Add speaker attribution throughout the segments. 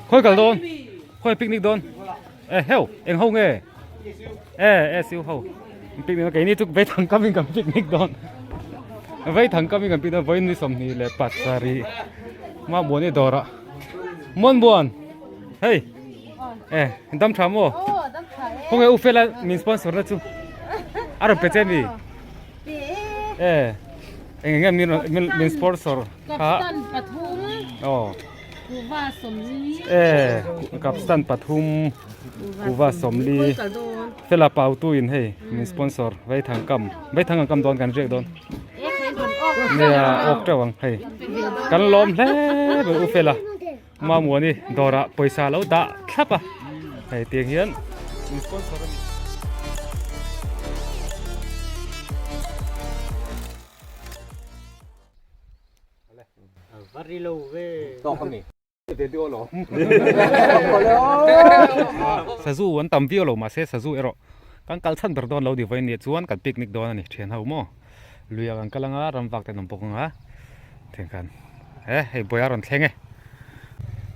Speaker 1: Khawi kal dawn? Khawi picnic dawn? E heu, eng ho nge? E, SU ho. Picnic keini chu Veithang kamin kan picnic dawn. Veithang kamin kan picnic dawn vawiin ni 27. Ma Muani dawrah. Muan Muan. Hei. E, dam tha maw? Khawnge u Fela min sponsor na chu. A rawn pe che mi? E. Eng enge min min min sponsor kha.
Speaker 2: Kapstan pathum.
Speaker 1: Aw.
Speaker 2: Kuva sawmli.
Speaker 1: E, kapstan pathum. Kuva sawmli. Fela pautu in hei min sponsor Veithang kam. Veithang ang kam dawn kan riak dawn. Nia awk teuh ang hei. Kan lawm hle mai u Fela. Mamuani dawrah pawisa lo dah thlap a hei tiang hian min sponsor a ni. Sazu an tam viau lo mahse sazu erawh kan kal chhan ber dawn lo ni vawiin nia chuan kan picnic dawn a ni thian ho maw lui ah kan kal anga ram vak te an awm bawk anga tiang khan he hei buai a rawn thleng e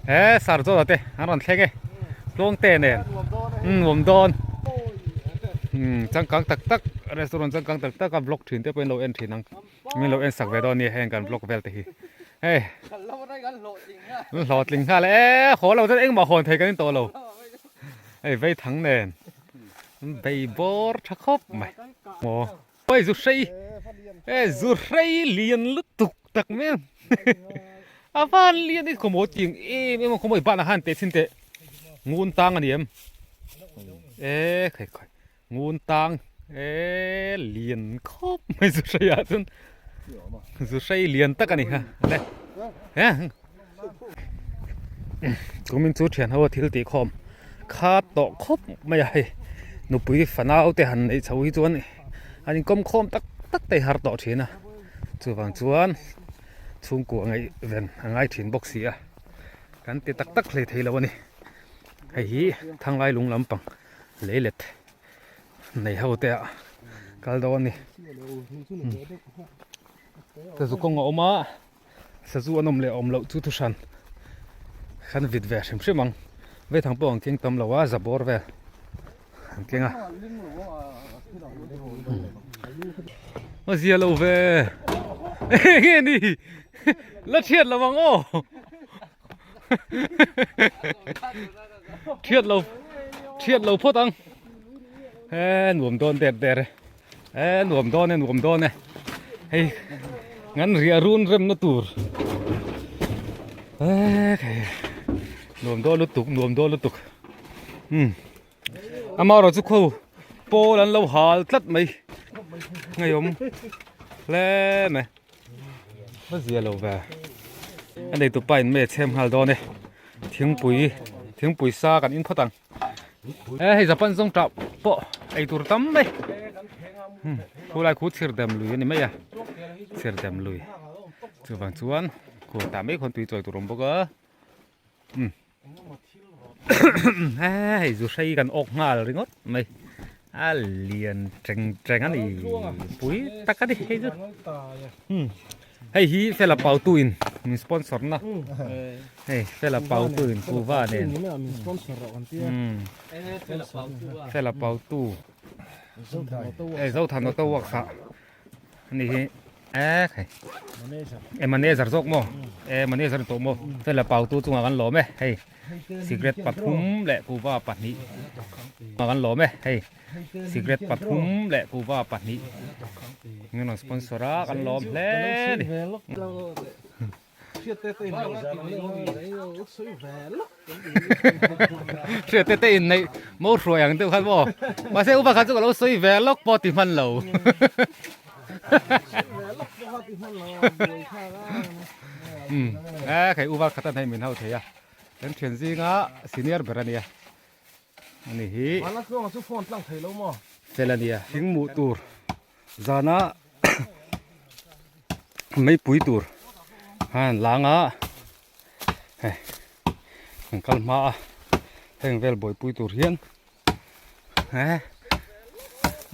Speaker 1: he sarzawl te an rawn thleng e tluang te nen nuam dawn umm changkang tak tak restaurant changkang tak tak a vlog thin te pawhin lo en thin ang min lo en sak ve dawn a nia heng kan vlog vel te hi hei hlawhtling nghal e haw lo chuan engmah hawn thei kan in tawh lo hei vei thang nen bei bawr tha khawp mai maw. Oi zu hrei e zu hrei lian lutuk tak mai a a van lian i khawmawi tiang em em a khawmawi ban ah khan teh chhin teh ngun tang a ni em e khai khai ngun tang e lian khawp mai zu hrei ah chuan zu hrei lian tak a ni kha le e kumin chu thian ho a thil tih khawm kha tawh khawp mai a hei nupui fanau te han neih chho hi chuan an inkawm khawm tak tak te har tawh thin a chuvang chuan chhungkua ngaih ven a ngai thin bawk si a kan ti tak tak hlei thei lo a ni hei hi thanglai lung lampang leilet nei ho te ah kal dawn a ni sazu kawng a awm a. Sazu an awm leh awm loh chu thuhran kan vit ve hrim hrim ang. Veithang pawh an keng tam lo a, zabawr vel an keng a. A zia lo ve. Enge ni? La thiat lo ang aw. Thiat lo thiat lo phawt ang. He nuam dawn der der e. E nuam dawn e nuam dawn e hei ngan riah run remna tur e khai nuam dawn lutuk nuam dawn lutuk um amaherawh chu kho pawl an lo hal tlat mai ngeiawm hle mai a zia lo ve a neitu pa in mei a chhem nghal dawn e thingpui thingpui sa kan in phawt ang. E hei Japan zawng tah pawh ei tur tam mai khulai khu chhir dem lui a ni mai a chhir dem lui chuvang chuan khu tah mai khawn tui chawi tur awm bawk a um hei zu hrei kan awk nghal ringawt mai a lian teng teng a ni pui tak a ni hei chu um Hei hi Fela Pautu in min sponsor na. Hei Fela Pautu in kuva nen.
Speaker 3: Min sponsor rawh kan tia.
Speaker 1: Fela Pautu. Hei Zothan Auto Works ah ani hi e khai. E manager zawk maw? E manager ni tawh maw? Fela Pautu chungah kan lawm e hei. Cigarette pathum leh kuva pahnih kan lawm e hei. Cigarette pathum leh kuva pahnih min rawn sponsor a kan lawm hle a ni. Hriat te in neih mo hruai ang deuh khan maw mahse upa kha chu ka lo sawi ve lawk pawh ti hman lo. E khai upa khat an hei min hau thei a kan thian zinga senior ber a nia. Ani hi
Speaker 3: Vanla tluanga chu phone tlang thei lo maw?
Speaker 1: Fel a nia. Thing muh tur zana meipui tur han lang a hei an kal hma a heng vel buaipui tur hian he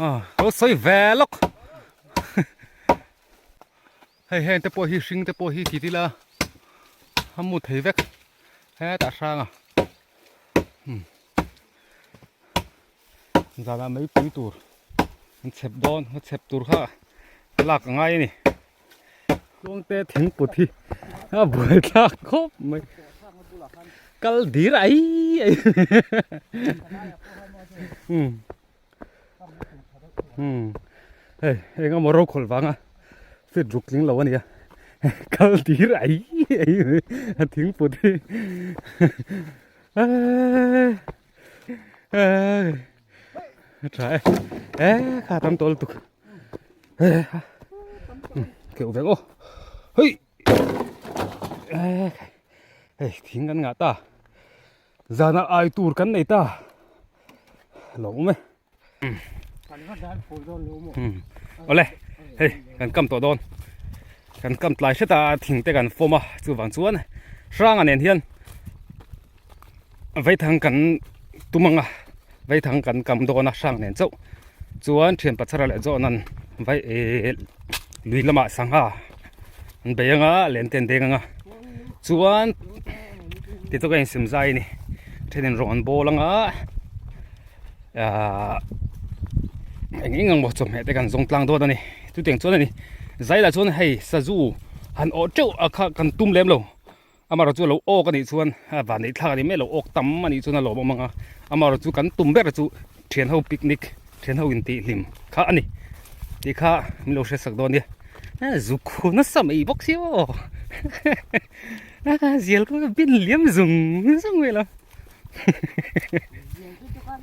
Speaker 1: aw lo sawi ve lawk hei heng te pawh hi hring te pawh hi ti ila a mu thei vek. Hetah hrang a umm zanah mai pui tur an chhep dawn a chhep tur kha lak a ngai a ni tluangte thingput hi a buai thlak khawp mai kal dir ai ai umm umm hei eng emaw ro khawlh vanga fit ruk tling lo a nia kal dir ai ai mai a thingput hi eeee eeee a tha e eee kha tam tawh lutuk eee keuh vek aw hei eee hei thing kan ngah ta. Zanah ai tur kan nei ta lo awm e. Awle hei kan kam tawh dawn kan kam tlai hret a thing te kan fawm a chuvang chuan hranga nen hian vaithang kan tum ang a vaithang kan kam dawn a hrang nen chauh chuan thian pachara leh zawh nan vai eh lui lamah sangha an bei anga len te an deng anga chuan ti chu ka insim zai a ni thenin rawng an bawl anga ahh eng eng ang maw chawhmeh te kan zawng tlang dawn a ni chutiang chuan a ni zai lah chuan hei sazu han awh teuh a kha kan tum lem lo amaherawh chu a lo awk a nih chuan a van neih thlak a ni mai lo awk tam a nih chuan a lawmawm ang a amaherawh chu kan tum ber chu thian ho picnic thian ho intih hlim kha a ni tih kha min lo hriat sak dawn nia zuk khu nasa mai bawk si aw a zial kha bin liam zung zung mai lo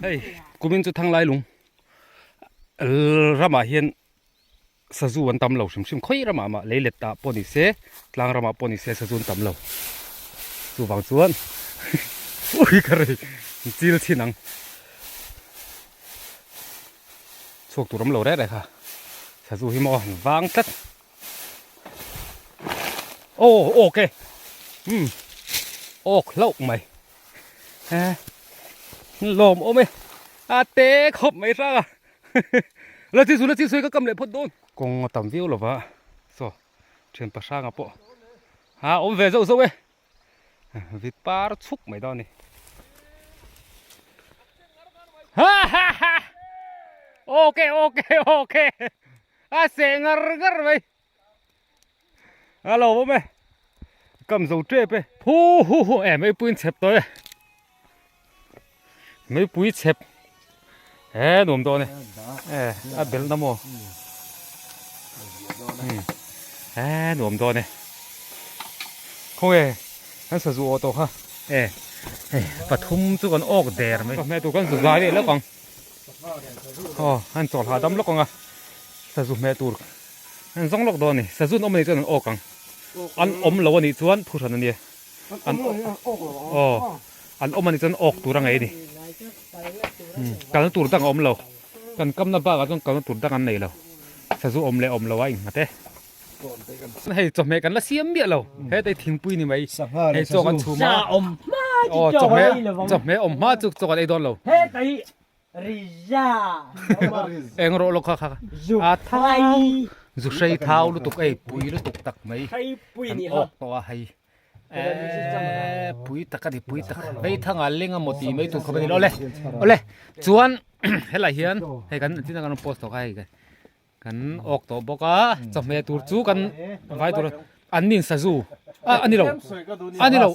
Speaker 1: hei kumin chu thanglai lung ramah hian sazu an tam lo hrim hrim khawi ramah mah lei let ah pawh ni se tlang ramah pawh ni se sazu an tam lo chuvang chuan ui ka rei chil chhin ang chhuak tur awm lo rek rek a sazu hi maw an vang tlat aw awk e umm awk hlauh mai e lawm awm e a te khawp mai hrang a. La chi su la chi sawi ka kam leh phawt dawn. Kawng a tam viau lova saw thian pa hranga pawh ha awm ve zauh zauh e vit par chhuk mai dawn a ni. Ha ha ha okay okay okay a seh ngar ngar mai a lo awm e kam zo tep e hu hu hu e meipuiin chhep tawh e. Meipui chhep he nuam dawn e e a belh na maw he nuam dawn e khawnge kan sazu awh tawh kha e hei pathum chu kan awk der mai hmeh tur kan zu zai leh lawk ang aw an chawl hahdam lawk ang a sazu hmeh tur an zawng lawk dawn a ni sazu an awm anih chuan an awk ang an awm lo anih chuan thu hran a nia an aw An awm anih chuan awk tur a ngei a ni. Kalna tur dang a awm lo. Kan kamna bakah chuan kalna tur dang an nei lo. Sazu awm leh awm lo a innghat e. Hei chawhmeh kan la siam miah lo. Hetei thingpui ni mai. Hei chaw kan chhum a. Aw chawhmeh chawhmeh awm hma chu chaw kan ei dawn lo. Eng rawh lawk kha kha. A thau zu hrei thau lutuk ei pui lutuk tak mai. Kan awk tawh a hei. Eee pui tak a ni pui tak vei thanga leng a maw tih mai tur khawp a ni lo le awle chuan helai hian hei kan tin a kan rawn post tawh kha hei kan awk tawh bawk a chawhmeh tur chu kan vai tur an nin sazu a a ni lo a ni lo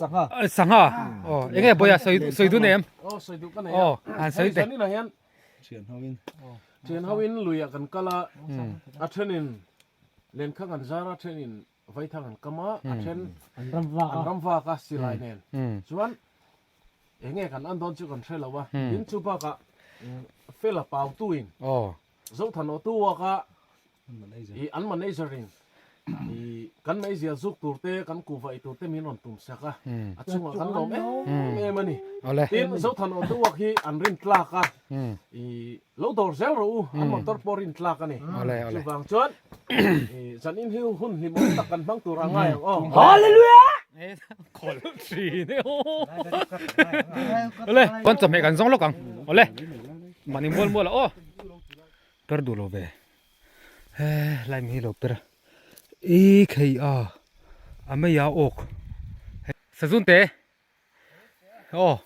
Speaker 1: sangha aw eng nge bawia sawi sawi dun em aw han sawi teh
Speaker 3: thian ho in luiah kan kal a a thenin lenkhang an zar a thenin Vaithang an kam a, a then an ram vak a silai nen chuan eng nge kan an dawn chu kan hre lo a, tin chu bakah Fela Pautuin Zothan Awtuwaka an manager in kan meizial zuk tur te kan kuhva ei tur te min rawn tum sak a, a chungah kan lawm em em a ni. Tin Zothan Awtuwak hi an rin tlak a, lo dawr zel rawh u, an motor pawh rin tlak a ni. Chuvang chuan Zan in hi hun hlimawm tak kan hmang tur a ngai ang aw.
Speaker 1: Hallelujah! Khol thin e aw. Ole, kan chawhmeh kan zawng lawk ang. Ole, mahni mual mual a aw. Per duh lo ve. He lai mi hi lo per a. I khei a, a mei a awk. Sazun te. Aw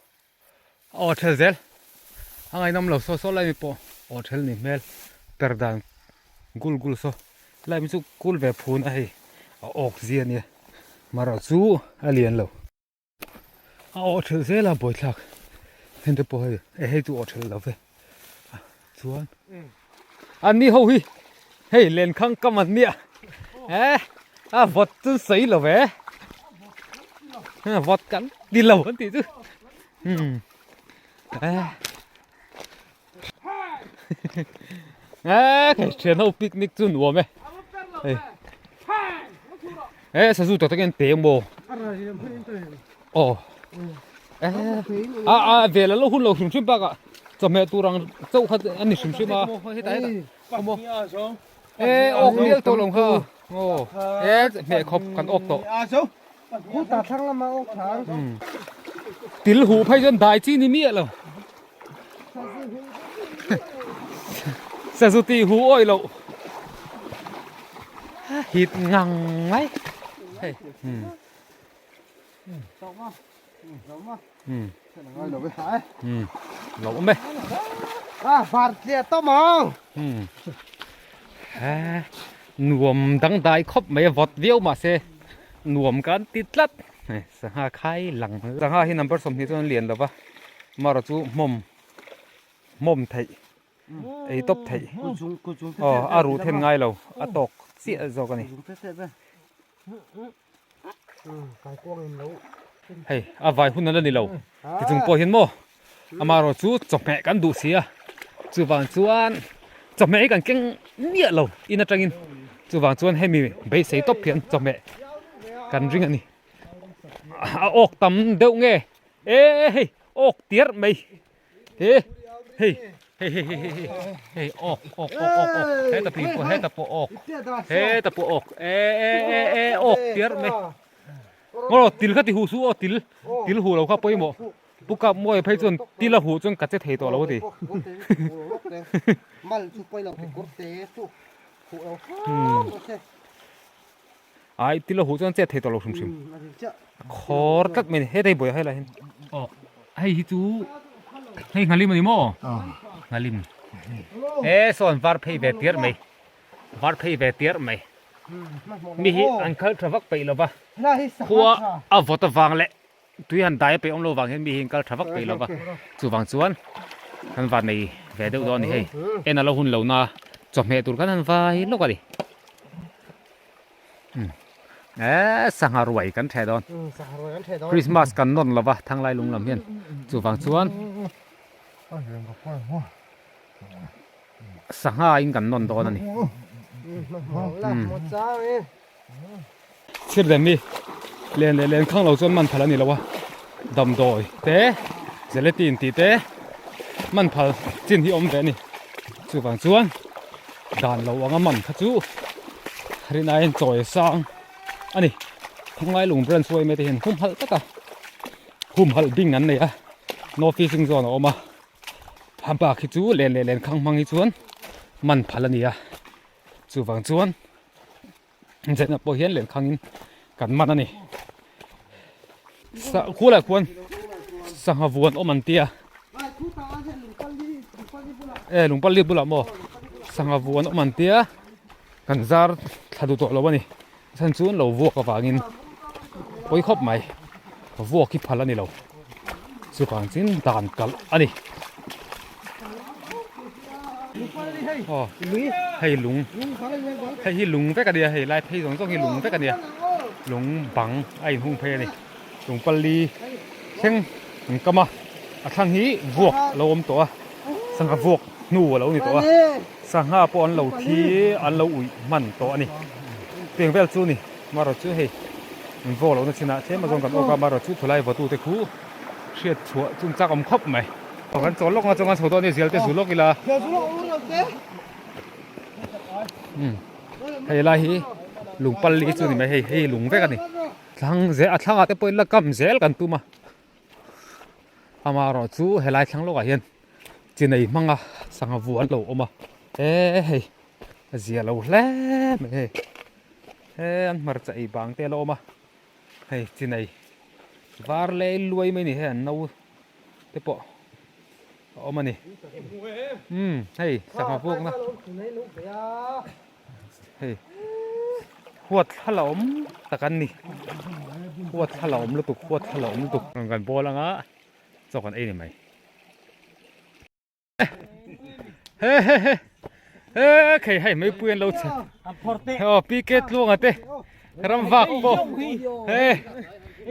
Speaker 1: aw thel zel a ngaihnawm lo saw saw lai mi pawh aw thel ni hmel per dan gul gul saw lai mi chu kul ve phun a hei a awk zia ania marawh chu a lian lo a aw thel zel a buaithlak heng te pawh hei e hei chu aw thel lo ve chuan an ni ho hi hei lenkhang kam an nia e a vawt chu sawi lo ve vawt kan ti lo an tih chu um e e thian ho picnic chu nuam e hei e sazu tak takin te maw aw e a a vel a lo hun lo hrim hrim bakah chawhmeh tur ang chauh kha a ni hrim hrim a e awk lial tawh lo kha aw e hmeh khawp kan awk tawh til huh phei chuan dai chi ni miah lo sazu tih huh awih loh hit ngang mai hei lo awm e nuam dangdai khawp mai a vawt viau mahse nuam kan ti tlat sangha khai lang sangha hi number 20 chuan a lian lo va marawh chu hmawm hmawm theih ei tawp theih aw a ruh then ngai lo a tawk chiah zawk a ni. Hei a vai hun a la ni lo tichung pawh hian maw amaherawh chu chawhmeh kan duh si a chuvang chuan chawhmeh hi kan keng miah lo in atangin chuvang chuan hemi beisei tawp hian chawhmeh kan ring a ni a awk tam deuh nge e hei awk tiar mai. He hei hei hei hei hei hei awk awk awk awk awk heta pi pawh heta pawh awk heta pawh awk e e e e awk tiar mai ngaw til kha ti huh su aw til til huh lo kha pawimawh pu kap mawi phei chuan til a huh chuan ka che thei tawh lo a ti ai til a huh chuan chet thei tawh lo hrim hrim a khawr tlat mai a ni hetei buai helai hian aw hei hi chu hei nghalim a ni maw nghalim he sawn var phei ve tir mai var phei ve tir mai mi hi an khal tha vak peih lova khua a vawt avang leh tui han dai a peih awm lo vang hian mi hi an kal tha vak peih lova chuvang chuan kan van nei ve deuh dawn a ni hei en a lo hun lo na chawhmeh tur khan han vai lawk a ni. Eee sangha ruai kan theh dawn Christmas kan nawn lova thanglai lung lam hian chuvang chuan sangha in kan nawn dawn a ni chhir lem hi len leh len khang lo chuan man phal a ni lo a damdawi te gelatin tih te man phal chin hi awm ve a ni chuvang chuan dan lo anga man kha chu rinaiin chawi sang a ni khawnglai lung branch uai mai te hian humhalh tak a humhalh bing an nei a no fishing zone a awm a a bak hi chu len leh len khang hmang hi chuan man phal a ni a chuvang chuan zet pawh hian len khangin kan man a ni sa khualah khuan sangha vuan awm an tia e lungpali bulah maw sangha vuan awm an tia kan zar thla duh tawh lo a ni a chhan chu an lo vuak avangin pawi khawp mai vuak hi phal a ni lo chuvang chin dan kalh a ni. Aw hei lung hei hi lung vek a nia hei lai phei zawng zawng hi lung vek a nia lung bang a inhung phei a ni lung pali thleng an kam a a thlang hi vuak a lo awm tawh a sangha vuak hnu a lo ni tawh a sangha pawh an lo thi an lo uih hman tawh a ni tiang vel chu a ni marawh chu hei an vaw lohna chinah tlem azawng kan awk a marawh chu khawlai vawtute khu hriat chhuah chu an chak awm khawp mai. Kan chawl lawk nga chuan kan chho dawn a ni zial te zu lawk ila. Hei lai hi lung pal li chu ni mai hei hei lung vek a ni. Thlang zel a thlangah te pawh in la kam zel kan tum a. Amaherawh chu helai thlang lawkah hian chi nei hmanga sangha vu an lo awm a. E hei a zia lo hle mai hei. He an hmarcha ei bang te a la awm a. Hei chi nei. Var lei luai mai ni hei an no te pawh a awm a ni. Umm hei sangha vuakna hei huat thla la awm tak an ni huat thla la awm lutuk huat thla la awm lutuk. Rawn kan bawl anga chaw kan ei ni mai. He he he he khei hei meipui an lo chhe aw PK tluanga te ram vak pawh he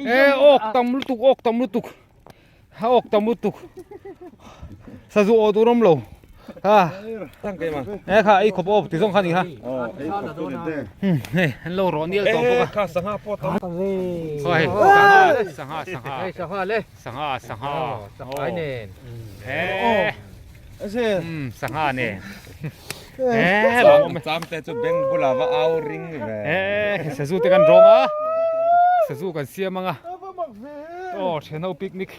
Speaker 1: he awk tam lutuk awk tam lutuk ha awk tam lutuk sazu aw tur awm lo ha he kha ei khawp awk ti zawng kha ni kha hei an lo rawh nial tawh bawk a kha sangha pawh tam hei sangha sangha sangha le Sangha sangha sangha nen he um sangha nen he lawm
Speaker 4: cham te chu beng bula va au ring ve
Speaker 1: he sazu te kan rawng a sazu kan siam anga aw thianho picnic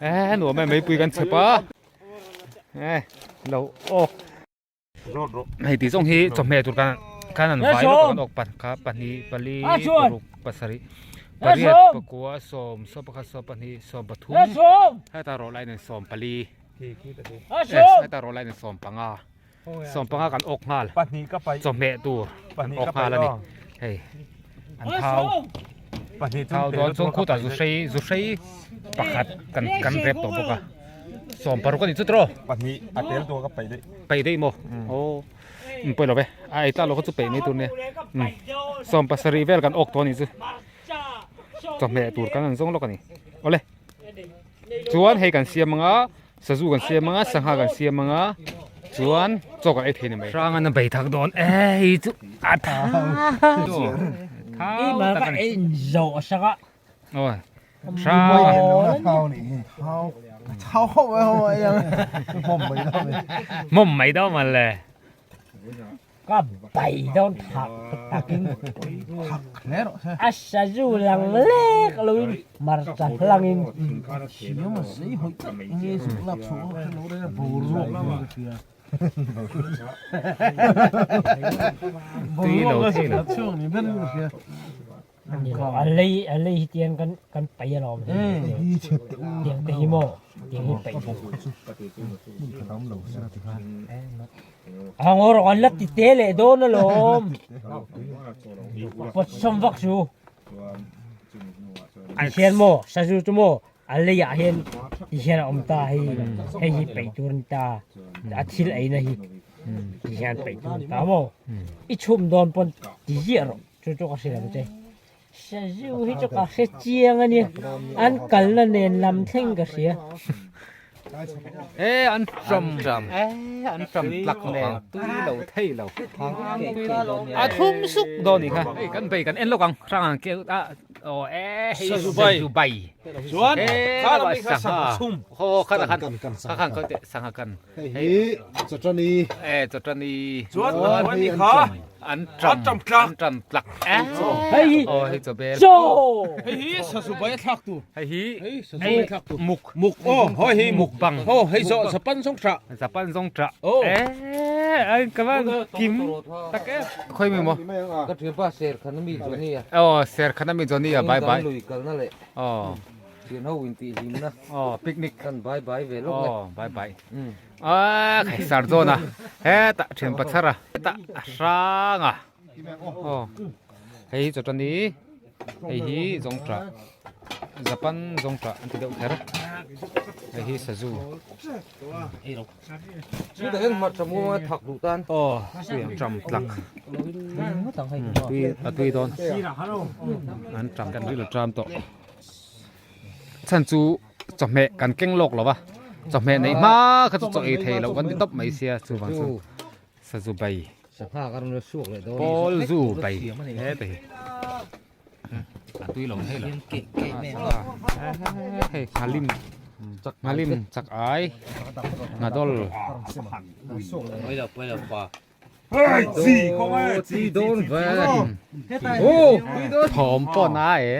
Speaker 1: he nuam e meipui kan chhep a he lo awk Hei tih zawng hi chawhmeh tur kan khan an vai lawk a kan awk pan kha pahnih pali paruk pasarih pariat pakua sawm sawm pakhat sawm pahnih sawm pathum heta rawh lai nen sawm pali heta rawh lai nen sawm panga sawm panga kan awk nghal chawhmeh tur kan awk nghal a ni hei an thau thau dawn chuan khutah zu hrei zu hrei pakhat kan kan rep tawh bawk a. Sawm paruk a ni chu tiraw?
Speaker 4: Pahnih a tel tur ka peih daih.
Speaker 1: Peih daih maw? Aw um pawi lo ve. A ei tlak lo kha chu peih mai tur nia. Um sawm pasarih vel kan awk tawh a ni chu. Chawhmeh tur kan han zawng lawk a ni. Awle. Chuan hei kan siam anga sazu kan siam anga sangha kan siam anga chuan chaw kan ei thei ni mai. Hrang an a bei thak dawn e hei chu a tha. Thau tak a ni. Aw Mawm mai dawn man le.
Speaker 5: Ka bai dawn thak takin a sazu lang lek loin hmarcha hlangin.
Speaker 1: Tui lo thei lo.
Speaker 5: A lei a lei hi tiang kan kan paih alawm hei tiang te hi maw tiang hi paih a ngaw rawh an la ti te leh dawn alawm pawt sawm vak chu an hian maw sazu chu maw a lei ah hian ti hian a awm ta hei hei hi paih tur a ni ta a thil ei na hi ti hian paih tur a ni ta maw i chhum dawn pawn ti ziah rawh. Chu chu ka hre lo che. Sazu hi chu ka hre chiang a nia. An kalna nen lam thleng ka hria.
Speaker 1: E an tram e an tram tlak nen tui lo thei lo. A thlum suk dawn ni kha. Hei kan bei kan en lawk ang hrang ang keu a aw e hei sazu bai.
Speaker 3: Chuan kha lam hi kha sangha chhum.
Speaker 1: Ho kha khan kha khan kha sangha kan.
Speaker 6: Hei hi chawtani.
Speaker 1: E chawtani.
Speaker 3: Chuan an kha
Speaker 1: An ṭam tlak. An ṭam tlak.
Speaker 5: Hei hi.
Speaker 1: Aw hei chaw bel.
Speaker 5: Chaw.
Speaker 3: Hei hi sazu bai a thlak tur.
Speaker 1: Hei hi.
Speaker 3: Hei sazu bai a thlak tur.
Speaker 1: Muk.
Speaker 3: Muk aw hawi hi
Speaker 1: muk bang.
Speaker 3: Aw hei zawh Japan zawng ṭah.
Speaker 1: Japan zawng ṭah.
Speaker 3: Aw.
Speaker 1: Eh ai ka van kim tak e. Khawi mi maw?
Speaker 7: Ka thianpa Serkhana mi Johnny a.
Speaker 1: Aw Serkhana mi Johnny a bye bye.
Speaker 7: Lui kalna leh.
Speaker 1: Aw.
Speaker 7: Thian ho intih hlimna.
Speaker 1: Aw picnic.
Speaker 7: Kan bye bye ve lawk le.
Speaker 1: Aw bye bye. A khai sar zawn a hetah thian pachar a hetah a hrang a aw hei hi chawtani hei hi zawngṭah japan zawngṭah an ti deuh kher hei hi sazu aw ṭam tlak tui a tui dawn an ṭam kan rilru ṭam tawh chhan chu. Chawhmeh kan keng lawk lo va, chawhmeh neih hma kha chu chaw ei thei loh kan ti tawp mai sia chuvang chu sazu bai pawl zu bai heta hi a tui lo thei lo hei nghalim nghalim chak ai nghadol. Thawm pawh na e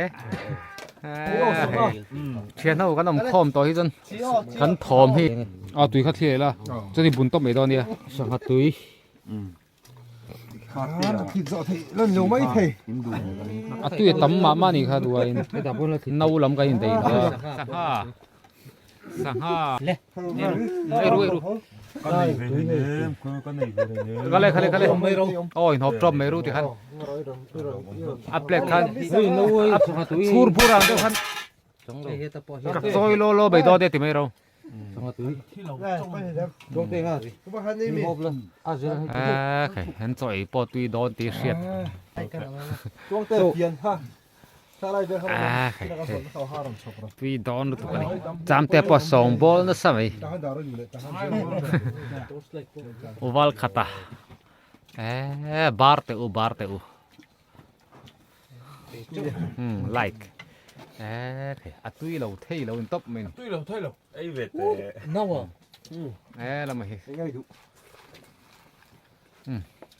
Speaker 1: thian ho kan awm khawm tawh hi chuan kan thawm hi a tui kha thli la chuan i bun tawp mai dawn nia sangha tui. A tui a tam mah mah a nih kha duaiin no lam kan indaih lo a. Sangha sangha ei ru ei ru khale khale khale aw inhawp tawp mai ru tikhan a plate khan chhur bur ang deuh khan ka chawi law law mai dawn e ti mai ro. An chaw ei pawh tui dawn tih hriat. Tui dawn lutuk a ni. Chamte pawh sawng bawl nasa mai. Uval khata. Bar teh u bar teh u. Like. A tui lo thei lo in tawp mai.
Speaker 3: Tui lo thei lo.
Speaker 4: Ei ve teh.
Speaker 7: No.
Speaker 1: E lama hi.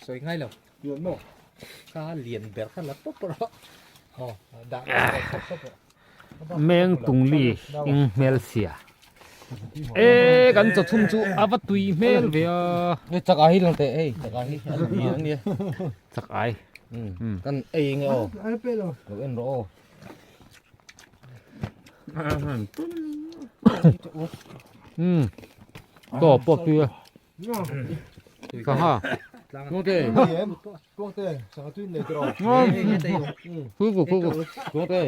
Speaker 7: Sawi ngai lo.
Speaker 6: Lian maw?
Speaker 7: Ka lian ber kha la pawp rawh. Aw, dah pawp pawp rawh.
Speaker 1: Meng tungli ing hmel sia. E kan chaw chhum chu a va tui hmel ve a.
Speaker 7: Ni chak ai lang teh hei chak ai hi an ni an nia.
Speaker 1: Chak ai.
Speaker 7: Kan ei nge aw. Lo en rawh aw.
Speaker 1: To pawp tui a. Sangha.
Speaker 7: Tluangte.
Speaker 6: Tluangte, sangha tui nei tiraw.
Speaker 1: Kuku kuku.
Speaker 7: Tluangte.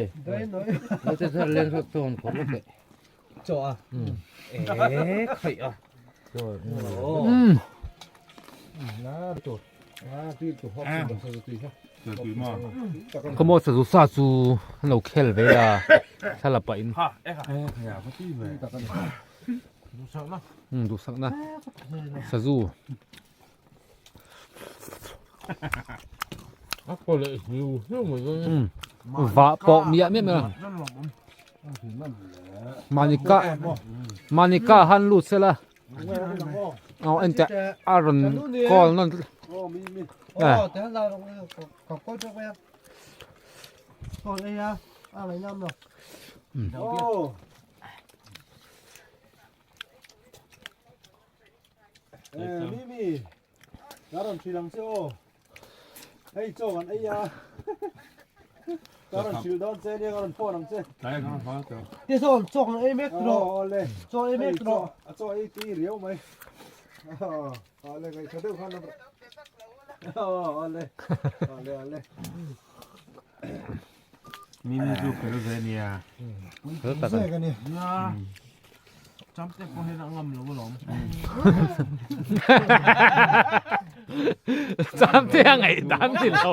Speaker 7: Naute thar len hrat chuan khawr lawk teh. Chaw a. E khaih a.
Speaker 6: Na tur. A tui tu hawk chu sa tui kha.
Speaker 1: Khawmaw sazu sa chu an lo khel ve a thla pah in.
Speaker 3: Ha e kha. Duhsakna.
Speaker 1: Duhsakna. Sazu.
Speaker 7: A kaw leh hliu hliu mai dawn.
Speaker 1: Vah pawh miah miah mai a. Manika Manika han lut sela. Aw en teh a rawn call nawn
Speaker 6: Mimi, ka rawn hrilh ang che aw. Hei chaw kan ei a. Ka rawn hrilh dawn che nia ka rawn phone ang che.
Speaker 5: Ti sawn chaw kan ei mek tawh.
Speaker 6: Aw le.
Speaker 5: Chaw ei mek tawh.
Speaker 6: A chaw ei tui riau mai. Aw le ngaihthla deuh khan aw le. Aw le aw le.
Speaker 4: Mimi chu fel ve nia.
Speaker 1: Fel tak a
Speaker 6: ni.
Speaker 3: Chamte pawh hian a ngam lo alawm.
Speaker 1: Chamte a ngaihdan ni lo.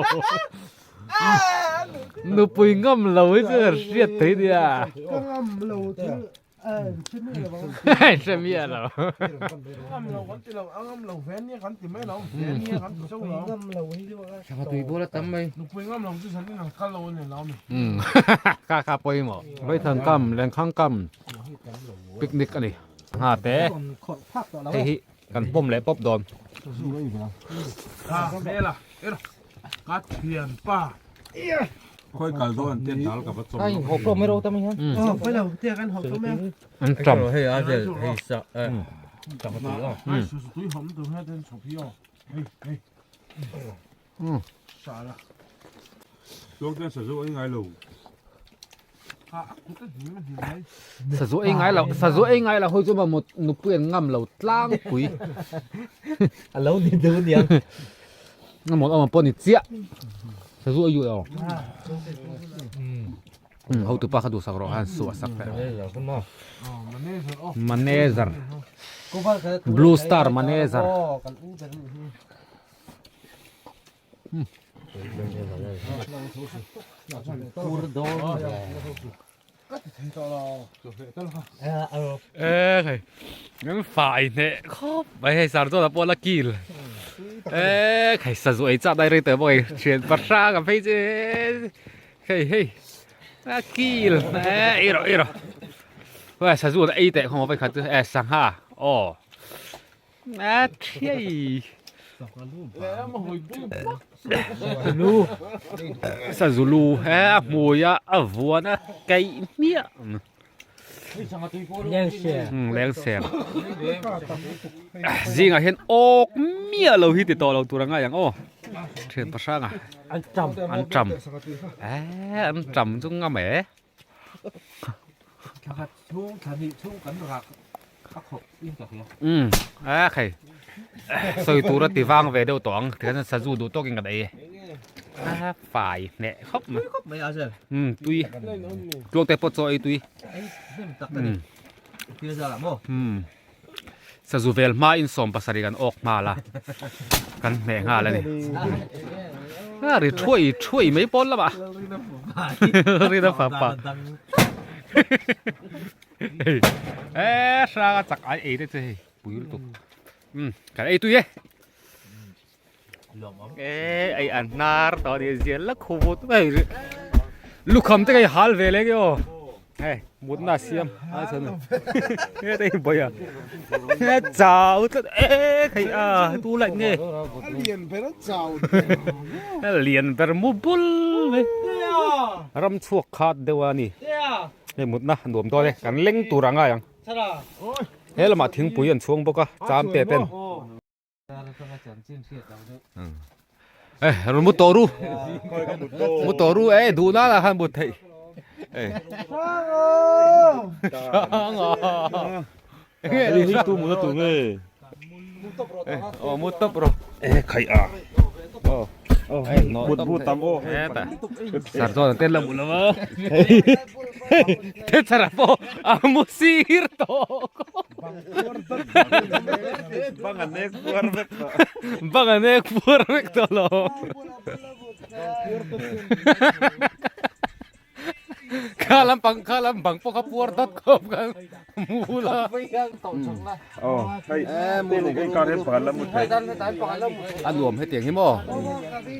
Speaker 1: Nupui ngam lo hi chu hriat thei nia.
Speaker 5: Ka ngam lo thil
Speaker 1: Hre miah lo.
Speaker 3: Ngam lo kan ti lo, a ngam lo ve nia kan ti mai lo, ve nia kan ti chauh lo.
Speaker 5: Ngam lo hi chu
Speaker 7: Sangha tui bawla tam mai.
Speaker 3: Nupui ngam lo chu zan in an kal lo a ni lo mi.
Speaker 1: Kha kha pawimawh. Vaithang kam, Lenkhang kam picnic a ni. Ngha te hei hi kan pawm leh pawp dawn.
Speaker 3: Kha hmela er ka thianpa.
Speaker 4: Khawi kal dawn an tet dal ka va chawm
Speaker 7: Ai hawp rawh mai ro tam hian.
Speaker 5: Aw pawi lo te kan hawp rawh mai a.
Speaker 1: An tam.
Speaker 7: Hei a zel hei sa eh sangha tui aw.
Speaker 3: Ai su su tui hawm tur hian ten chhawp hi aw. Hei hei. Sa la.
Speaker 4: Tluangte sazu ei ngai lo.
Speaker 1: Sazu ei ngai lo, sazu ei ngai lo hawi chu mamawt nupui an ngam lo tlangpui.
Speaker 7: A lo ni deuh aniang.
Speaker 1: Mamawt awm pawh ni chiah. Sazu ei duh lo. Hotupa kha duhsak rawh khan suah sak teh. Manager. Blue star manager. Ê ngân phải nè khóc vậy hay sao cho là bỏ là kil ê khai sa rồi chặt đây rồi tới mọi chuyện bắt ra gặp phải chứ hey hey a kil ê iro iro vậy sa rồi ấy tệ không phải khát ê sang ha ồ a thiai Lu sa zulu he a hmui a a vuan a kaih hmiah.
Speaker 5: Lengsem.
Speaker 1: Um lengsem. Zingah hian awk miah lo hi ti tawh lo tur a ngai ang aw. Thian pahranga.
Speaker 5: An tam.
Speaker 1: An tam. Eh an tam chu ngam e.
Speaker 7: Thakhat chhung thahnih chhung kan rak a khawp in ka hria.
Speaker 1: Um a khai. Sawi tur a ti vang ve deuh tawh ang. Tikhan sazu duh tawkin kan ei e. A fai hneh khawp mai.
Speaker 7: Khawp mai a zel.
Speaker 1: Um tui. Tluak te pawh chaw ei tui.
Speaker 7: Ei hnem tak a ni. Thil zal ah maw?
Speaker 1: Um sazu vel hma in 70 kan awk nghal a. Kan hmeh nghal a ni. A ri thuai thuai mai pawn lamah. Rina fapa. E hrang a chak ai ei te chu hei pui lutuk. Um kan ei tui e. E ei an hnar tawh a ni zial la khuvut mai lukham te ka i hal ve leh nge aw hei mutna a siam a chhan he te hi bawi a he chau tlat e hei a tu light nge
Speaker 6: a lian ber a chau
Speaker 1: a lian ber mu bul mai ram chhuak khat deuh a ni hei mutna nuam dawn e kan leng tur a ngai ang he lamah thingpui an chhuang bawk a cham te ten. Eh, rawn mu tawh ru. Mu tawh ru eh duh na lah khan mut theih. Eh. Hranga.
Speaker 4: Hei tu mu na tur nge.
Speaker 1: Eh, oh mu tawp rawh.
Speaker 4: Eh khai a.
Speaker 1: Oh.
Speaker 4: Mut bu tam aw.
Speaker 1: Sar chuan an tel la mu lo a. Te chara pawh a mu sir tawh.
Speaker 4: Bang a nek puar vek tawh.
Speaker 1: Bang a nek puar vek tawh lo. Kha lampang kha lampang pawh kha puar dawt khawp khan mu la.
Speaker 4: Aw hei hei kar hian pakhat la mu thei.
Speaker 1: A nuam hetiang hi maw.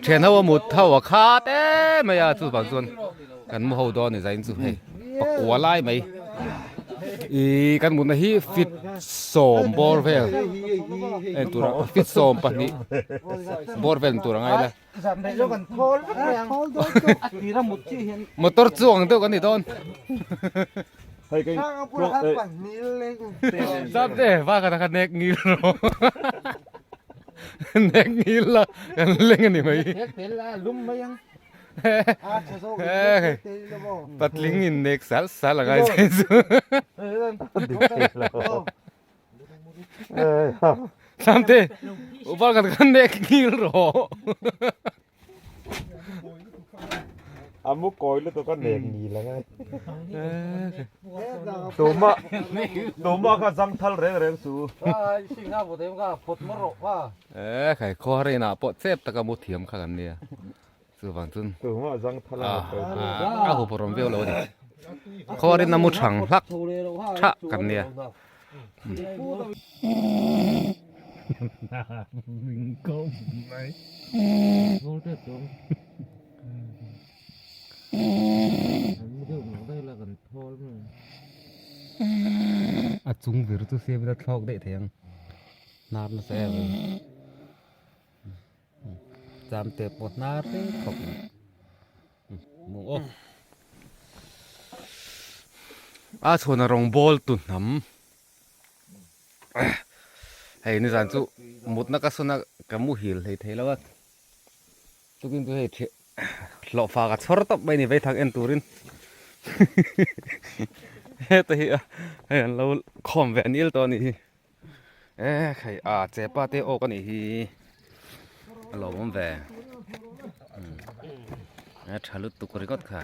Speaker 1: Thian ho a mut ho a khat em mai a chuvang chuan kan mu ho dawn a ni zain chu hei pakua lai mai. Ih kan mutna hi fit sawm bawr vel en tur a fit 12 bawr vel tur a ngai la. Motor chuang deuh kan ni dawn. Zap te va ka kha nek ngil ro. Nek ngil la kan leng ani mai. Patling in nek sal sal a ngai che chu. Samte, upar kan kan nek ngil ro.
Speaker 4: Amu koi lu tu ka nek ngil angai. Tuma tuma kha zang thal reng reng su.
Speaker 1: Eh khai khaw reina pawh chep taka mu thiam kha kan nia. Chuvang chun
Speaker 4: Tuma zang thal
Speaker 1: a a hup rawm viau lo a ni. Khaw reina mu thang hlak tha kan nia. A chung vir chu siam ila thlawk daih thei ang hnar nasa em em cham te pawh hnar reng khawp mai mu aw a chhuan a rawng bawl tu hnam hei nizan chu mutna ka sawn a ka muhil hlei thei lo a tukin chu hei hlawhfa ka chhawr tawp mai a ni vaithang en turin heta hi a hei an lo khawm ve anil tawh a nih hi e hei a chepa te awk a nih hi a lawmawm ve a tha lutuk ringawt kha.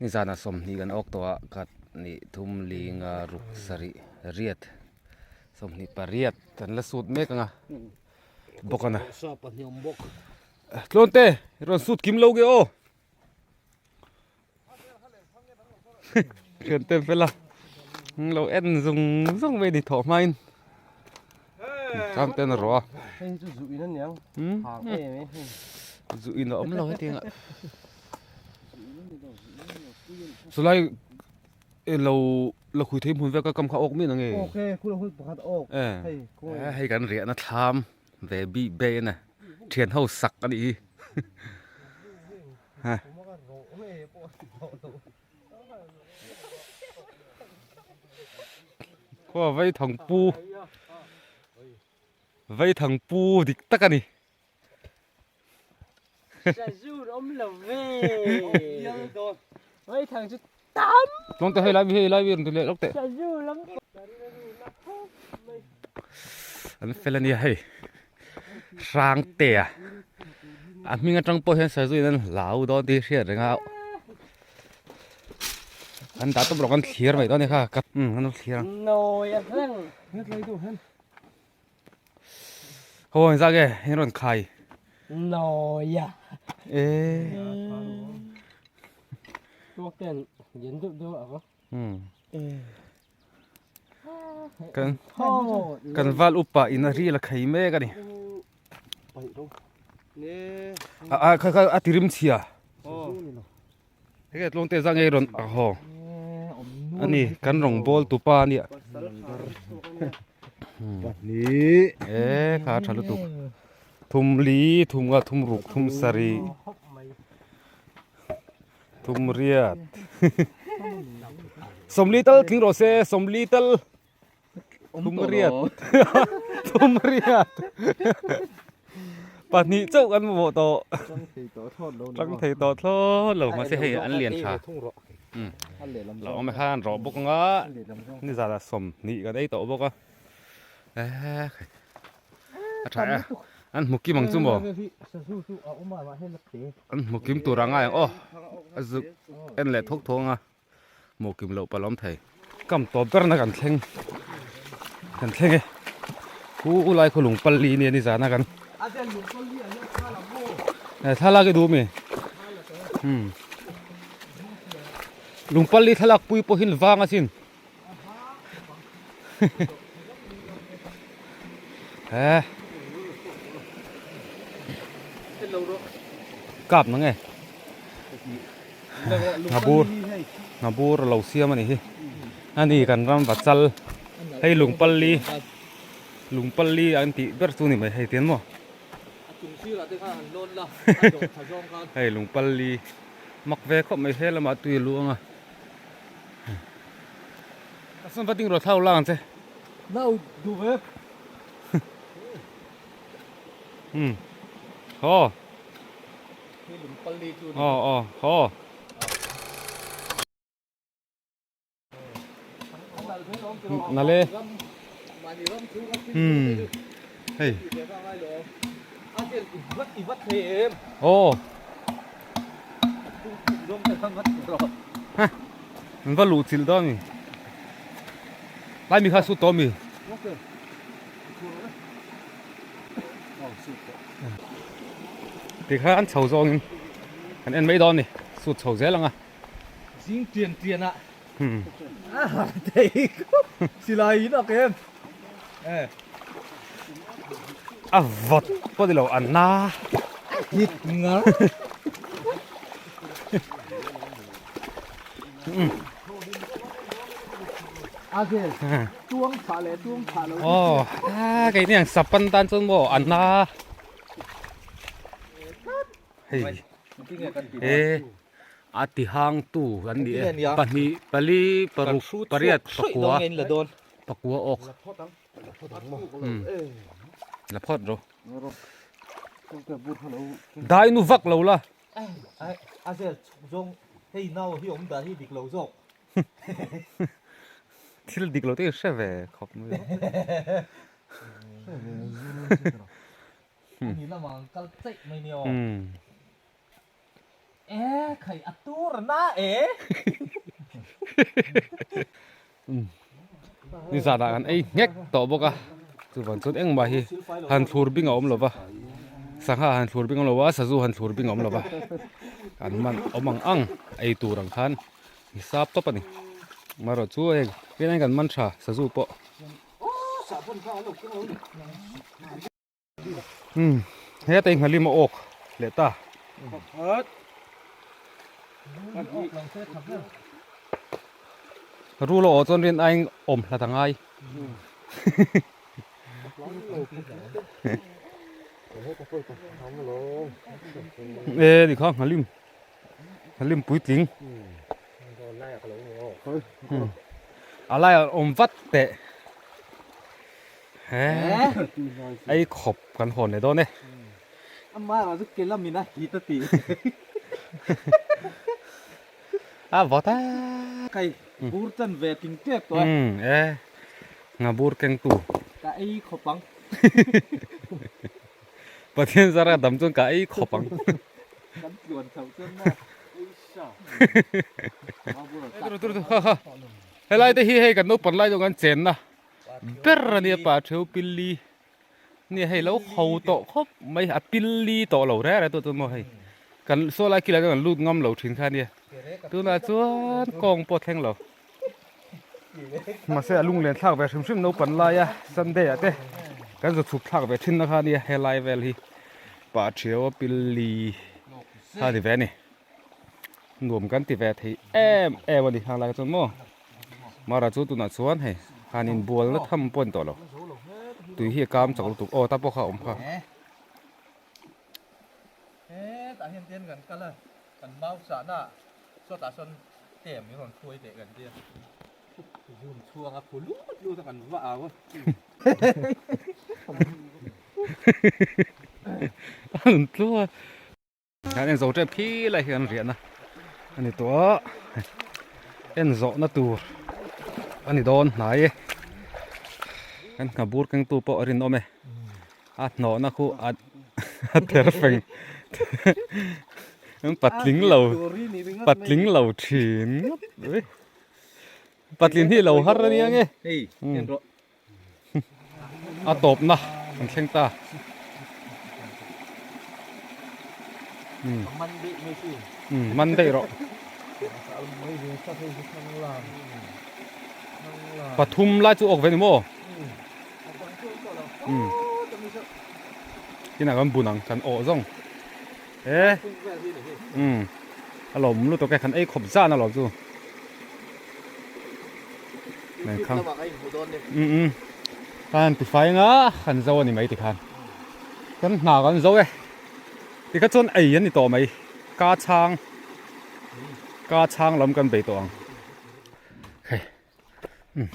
Speaker 1: Nizanah 20 kan awk tawh a khat nih thum li nga ruk sarih riat 28 kan la sut mek ang a bawk a na tlawn te rawn sut kim lo ge aw thian te fela lo en zung zung mai ni thawh hmain tam ten a rawh a zu in a awm lo hetiang ah. Chulai lo la khui thei hmun vel ka kam kha awk miah nange.
Speaker 6: Awk e khu hun pakhat awk.
Speaker 1: Hei hei kan riahna thlam ve bik ber a ni thian ho sak a nih hi. Khaw vaithang pu vaithang pu dik tak a ni.
Speaker 5: Sazu awm lo ve. Vaithang chu tam.
Speaker 1: Tlawng te hei lai hei lai rawn ti leh lawk teh.
Speaker 5: Sazu lam.
Speaker 1: An fel a nia hei. Hrang te a. A hming atang pawh hian sazu in an hlau dawn tih hriat reng a. An dah tawp rawh kan thlir mai dawn a ni kha ka umm an lo thlir ang.
Speaker 5: Nawi a hleng.
Speaker 1: Ho ang zak e in rawn khai.
Speaker 5: Nawi a.
Speaker 1: E.
Speaker 5: Tuak ten lian deuh deuh a ka.
Speaker 1: Umm. Kan kan val upa in a ril a khai mek a ni. A a kha kha a tirim chhia. Hei tlawng te zang ei rawn a haw ani kan rawng bawl tu pa ania
Speaker 6: Pahnih
Speaker 1: e kha tha lutuk thum li thum nga thum ruk thum sarih thum riat sawmli tal tling rawh se sawmli tal Thum riat thum riat pahnih chauh kan mamawh tawh tang thei tawh thlawt lo mahse hei an lian tha lo awm khan rawh bawk anga nizan ah sawmhnih kan ei tawh bawk a a tha e an hmu kim ang chu maw an hmu kim tur a ngai ang aw a zuk en leh thawk thawk ang a. Maw kim loh palh awm thei. Kam tawp ber na kan thleng kan thleng e. Hu u lai khaw lung pali nia ni zana kan. Eh thlalak i duh mi. Hmm. Lung pali thlalak pui pawhin vang asin. Eh. Kap na nge. Ngabur ngabur lo siam ani hi. Ani kan ram vachal hei lungpalli lungpalli an tih ber chu ni mai hei tian maw. Hei lungpalli mak ve khawp mai he lamah tui a luang a. A sawn va ding rawh thlau lang che.
Speaker 6: Nau duh ve.
Speaker 1: Hmm. Ho. Aw aw ho. Nale. Hmm. Hei. Aw. An va luh chilh dawn a ni. Lai mi kha sut tawh a mi. Tikhan an chho zawngin an en mai dawn a ni. Sut chho zel ang a.
Speaker 6: Zing tian tian a. A thei silai in a kem.
Speaker 1: A vawt pawh ni lo a na.
Speaker 6: Hit ngar. A zel tuang pha leh tuang pha lo.
Speaker 1: Oh, a kei ni ang sapan tan chuan maw a na. Hei. E a ti hang tu an ni e. Pahnih pali paruk pariat pakua. Pakua awk. La phawt ro. Dai nu vak lo la.
Speaker 6: A zel chhuk zawng hei nau hi awm dan hi dik lo zawk.
Speaker 1: Thil dik lo te hi hre ve khawp mai.
Speaker 6: Ani lamah an kal chaih mai nia aw. E khai a tur na e.
Speaker 1: Ni zan ah kan ei nghek tawh bawk a chuvan chuan engmah hi han thlur bing a awm lova sangha han thlur bing a awm lova sazu han thlur bing a awm lova an man awm ang ang ei tur ang khan ni sap tawp a ni marawh chu hei hian kan man tha sazu pawh. Umm heta hi nghalim a awk leh ta rul a awh chuan rin aiin awm hlat a ngai e ni kha nghalim nghalim puitling a laiah awm vat teh. He ei khawp kan hawn leh dawn e.
Speaker 6: Amaherawh chu ke lamin a hit a ti.
Speaker 1: A vawt a.
Speaker 6: Kai bur chan ve ting tep tawh e.
Speaker 1: E nga bur keng tu.
Speaker 6: Ka ei khawp ang.
Speaker 1: Pathian zara dam chuan ka ei khawp ang.
Speaker 6: Kan tluan chho chuan maw ei sha.
Speaker 1: Turu turu ha ha. Helai te hi hei kan naupang lai deuh kan chenna ber a nia pa theu pilli nia hei lo ho tawh khawp mai a pilli tawh lo reng reng tawh chuan maw hei kan saw lai khi lai kan lut ngam lo thin kha nia tunah chuan kawng pawh thleng lo mahse a lunglen thlak ve hrim hrim naupang laia sunday ah te kan za chhuk thlak ve thin na kha nia helai vel hi pa theu pilli kha ni ve a ni. Nuam kan ti ve thei em em a ni hang lai chuan maw mara chu tunah chuan hei han inbual na tham pawh a ni tawh lo tui hi a kam chak lutuk aw ta pawh kha a awm kha.
Speaker 6: Hetah hian ten kan kal a kan mau sahna sawtah sawn tem min rawn hruai teh kan tia zoom chhuang a phu lut lut a kan va au a.
Speaker 1: A rawn tlu a. Hian en zo tep khi lai hi an riahna a ni tawh a en zawhna tur a ni dawn hnai e kan hna bur kengtu pawh a rinawm e a hnawhna khu a a ther feng patling lo patling lo thin ngawt mai patlin hi lo har ania nge A tawpna an thleng ta. Man daih rawh. Pathum lai chu awk ve ni maw? Tinah kan bun ang kan awh zawng. E. A lawm lutuk e kan ei khawp zan a lawm chu. Khang um kan ti fai anga kan zo a ni mai tikhan kan hna kan zo e tikha chuan ei an ni tawh mai ka chhang ka chhang lam kan bei tawh ang hei um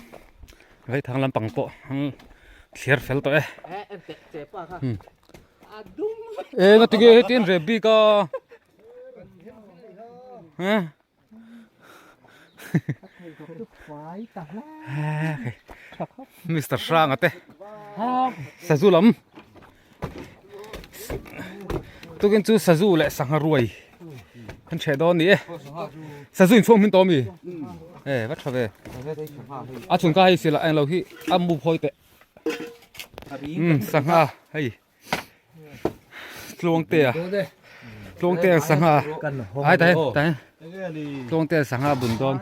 Speaker 1: vaithang lampang pawh an thliar fel tawh e um e ngatinge heti an rep bik a eh. Mister Hranga te sazu lam tukin chu sazu leh sangha ruai kan chhe dawn ni e sazu in chhuak hmin tawh ami e va tha ve a chhun ka hei sila englo hi a mu phawi teh sangha hei Tluangtea Tluangtea sangha ai tai tai Tluangtea sangha bun dawn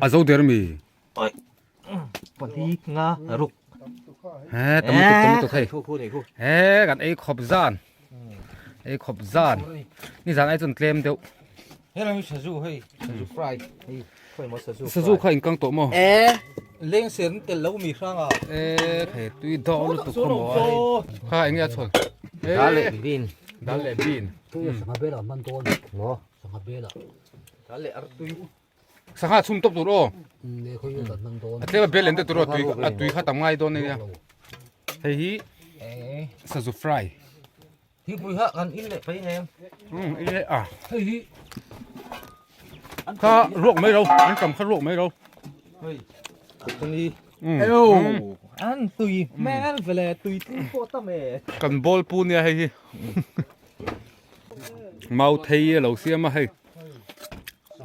Speaker 1: a zo der mi
Speaker 7: pali nga ruk
Speaker 1: he tam lutuk tam lutuk hei he kan ei khawp zan ei khawp zan ni zan ai chuan tlem deuh
Speaker 7: he lam sazu hei sazu fry hei khoi maw sazu
Speaker 1: sazu kha in kang tawh maw
Speaker 7: e leng sen tel lo mi hrang a
Speaker 1: e hei tui dawh lutuk kha maw kha enge a chhawn
Speaker 7: dal leh bean
Speaker 1: dal leh bean
Speaker 7: sangha bel ah man dawn maw sangha bel ah dal leh artui
Speaker 1: Sangha chhum tawp tur aw. A tlem a bel en te tur aw tui a tui kha tam ngai dawn ania. Hei hi sazu fry.
Speaker 7: Thingpui kha kan in leh phei nem.
Speaker 1: Um in leh a. Hei hi kha ruak mai ro an tam kha ruak mai ro.
Speaker 7: Hei tuni an tui hmel vele tui tling pawh tam e.
Speaker 1: Kan ball pu nia hei hi. Mau thei a lo siam a hei.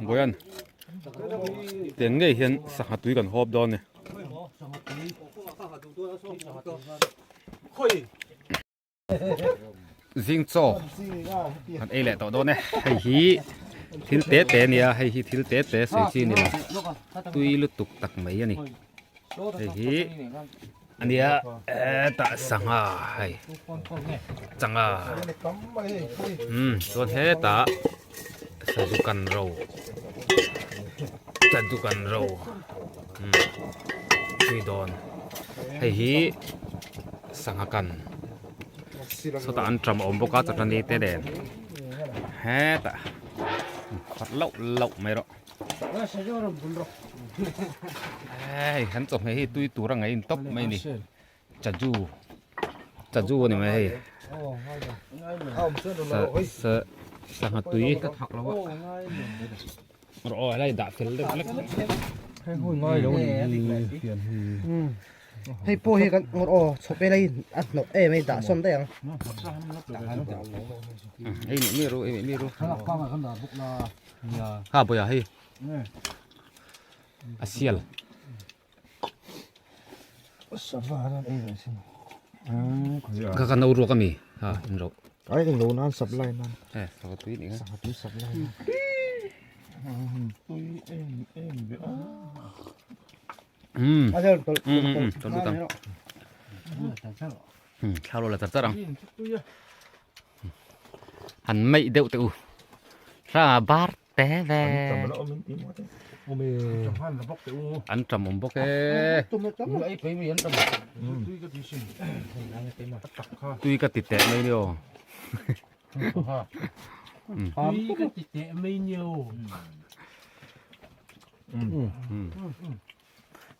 Speaker 1: Bawian tiang ngei hian sangha tui kan hawp dawn a ni. Zing chaw kan ei leh tawh dawn e hei hi thil te te a nia hei hi thil te te sawi chi a ni lo tui lutuk tak mai a ni hei hi ania hetah sangha hei changa umm chuan hetah sazu kan ro sazu kan ro umm tui dawn hei hi sangha kan sawtah an ṭam a awm bawk a chawhni te nen hetah. Khat lauh lauh mai rawh. Hei kan chawhmeh hi tui tur a ngaih in tawp mai a ni. Chaju chaju a ni mai hei. Sa sangha tui rawh aw helai dah fel deuh hlek.
Speaker 7: Hei pawh hi kan ngawr aw chhawp ela hi a hnawk em hei dah sawn daih ang.
Speaker 1: Ei mi ru ei mi ru. Ha boya hei. A sial. Ka kan no ruak ami ha in ro.
Speaker 4: Ai eng lo nan supply nan.
Speaker 1: Eh sangha tui ni kha.
Speaker 4: Sangha tui supply nan. Tui em em ve a.
Speaker 1: Um. Um um um. Thla lo la char char ang. Han meih deuh teh u. Hranga bar te ve. An tam awm bawk e. Tui ka ti teh mai ni aw.
Speaker 5: Tui ka ti teh mai ni aw.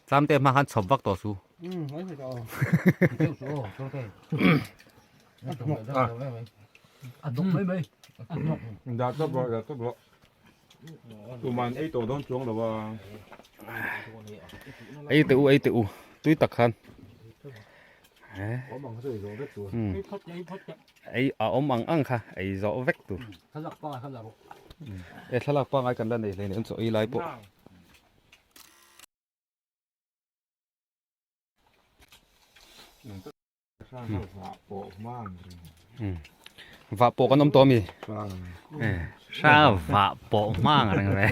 Speaker 1: Tlamte hma khan chhawp vak tawh su.
Speaker 4: Dah tawp rawh, dah tawp rawh. Tuman ei tawh dawn chuang lo a.
Speaker 1: Ei teh u, ei teh u. Tui tak khan. Ei a awm ang ang kha ei zawh vek tur. E thlalak pangai kan la nei hleinem chaw ei lai pawh. Vah pawh kan awm tawh ami? Hra vah pawh hmang reng ve.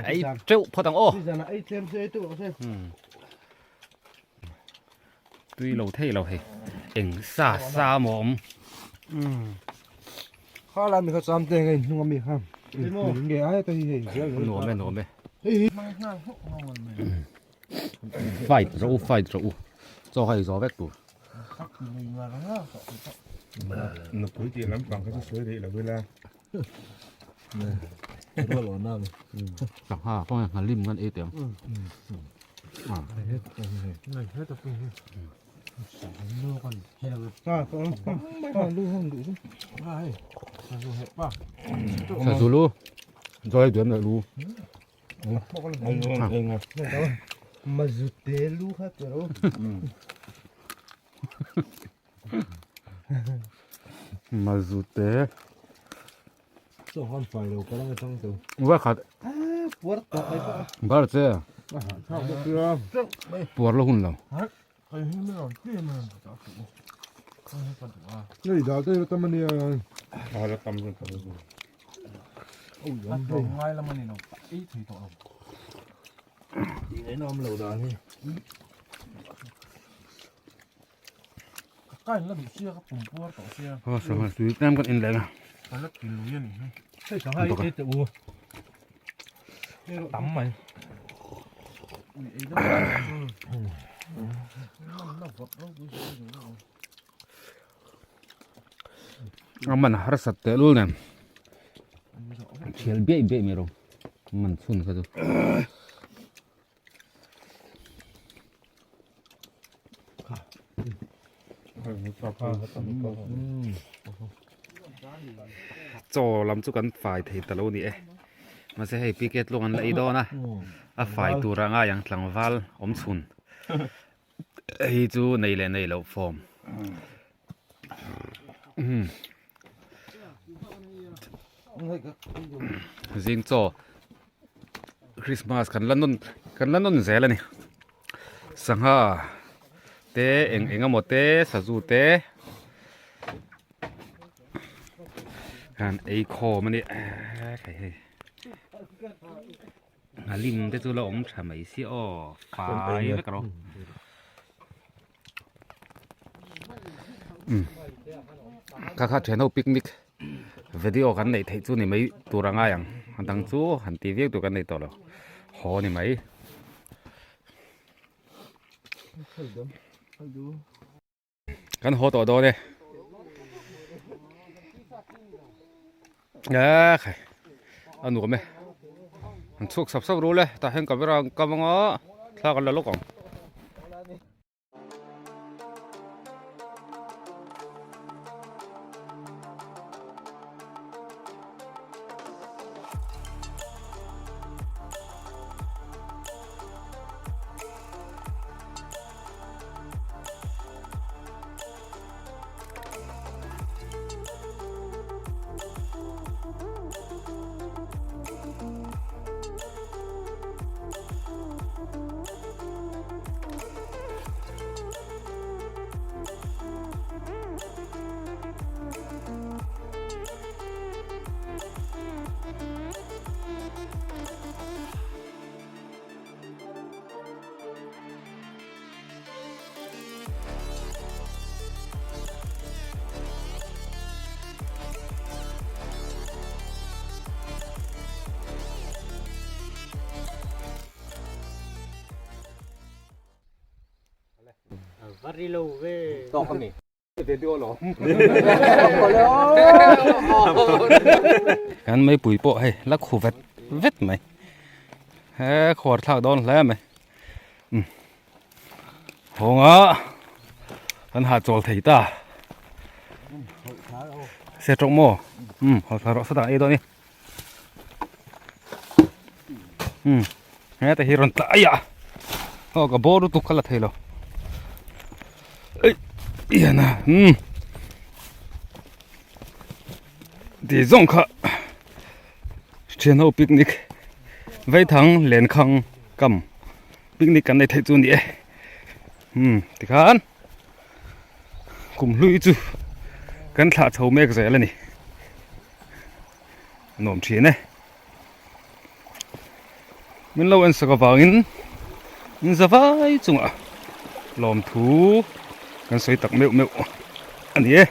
Speaker 1: Ei teuh phawt ang aw. Tui lo thei lo hei. Eng sa sa maw awm.
Speaker 4: Kha lai mi kha cham te nge hnung ami kha. Nge ai ta hi hei zel.
Speaker 1: Nuam e nuam e. Fight rawh u fight rawh u. Chaw kha ei zawh vek tur.
Speaker 4: Nupui tih lampang kha chu sawi rih lo ila.
Speaker 1: Sangha kawng hian nghalim kan ei teh ang. Sazu lu zawi duam leh lu.
Speaker 7: Mazute lu kha tero.
Speaker 1: Mazute.
Speaker 4: Chaw han fai lo ka lang atang to.
Speaker 1: Wa khat.
Speaker 7: Puar tawh mai pawh.
Speaker 1: Bar che. Puar lo hun lo.
Speaker 4: Nei dal te tam ania. A la tam tam tam.
Speaker 3: Ngai lam ani lo. Ei thei tawh lo.
Speaker 7: Ti awm lo dan hi.
Speaker 3: Ka in la duh sia ka pum puar tawh sia.
Speaker 1: Aw sangha tui tlem kan in leh na.
Speaker 3: Ka la ti lui a ni hi.
Speaker 6: Hei sangha hi ei teh u. Tam mai.
Speaker 3: Ui ei deuh.
Speaker 1: A man harsat teh lul nen. Thial biaih biaih mai ro. Man chhun kha chu. Chaw lam chu kan fai thei ta lo ni e mahse hei PK tluang an la ei dawn a a fai tur a ngai ang tlangval awm chhun hei chu nei leh nei loh form zing chaw. Christmas kan la nawn kan la nawn zel a ni sangha te eng eng emaw te sazu te han ei khawm a ni hei hei nghalim te chu la awm tha mai si aw fai vek rawh kha kha thian ho picnic video kan neih theih chu ni mai tur a ngai ang a dang chu han ti viau tur kan nei tawh lo haw ni mai kan haw tawh dawn e. Ekhai a nuam e an chhuak sap sap rul e tah hian camera an kam anga thla kan la lawk ang. Kan meipui pawh hei la khu vet vet mai he khuar thlak dawn hle mai hawnga kan ha chawl thei ta se tawk maw um haw thla rawh sawtah ei dawn ni um heta hi rawn tla aia aw ka bawr lutuk ka la thei lo ei iana um ti zawng kha thian ho picnic vaithang lenkhang kam picnic kan nei theih chu a ni e umm tikhan kum hlui chu kan thlah chho mek zel a ni a nuam thin e min lo en sak avangin in za vai chungah lawmthu kan sawi tak meuh meuh a ni e.